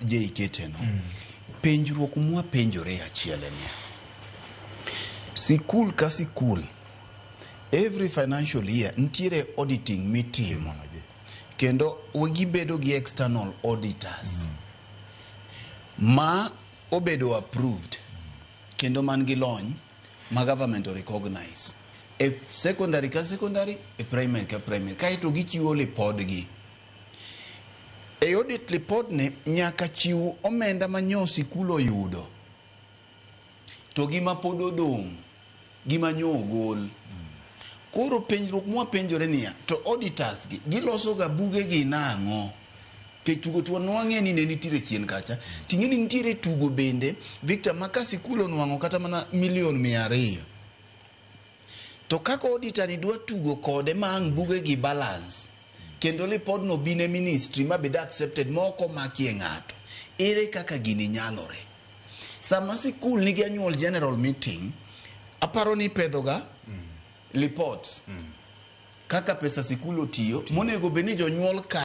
JKT no. Penjruok mwapenjore achiel en niya. Sikul ka sikul, every financial year nitiere auditing mitimo. Kendo gibedo gi external auditors. Ma obedo approved kendo man gi lony ma government o recognize e secondary ka secondary, e primary ka primary, kaeto gichiwo lipodgi. E audit report ni nyaka chiw omenda ma nyo sikul oyudo to gima pod odong', gima nyo ogol. Koro penjruok mwapenjore niya, to auditors gi giloso ga buge gi nang'o? Nikech tugo to nwang'e ni ne nitiere chien kacha. Ting'e ni nitiere tugo bende, Victor, ma ka sikul onwang'o kata mana milion 200, to kaka auditor ni dwa tugo kode ma ang' buge gi balance kendo lipodno bi ne ministry ma bed accepted ma ok omakie ng'ato, ere kaka gini nyalore? Sama sikul nigi annual general meeting, aparo ni ipedho ga reports kaka pesa sikul otiyo, monego bed ni jonyuol ka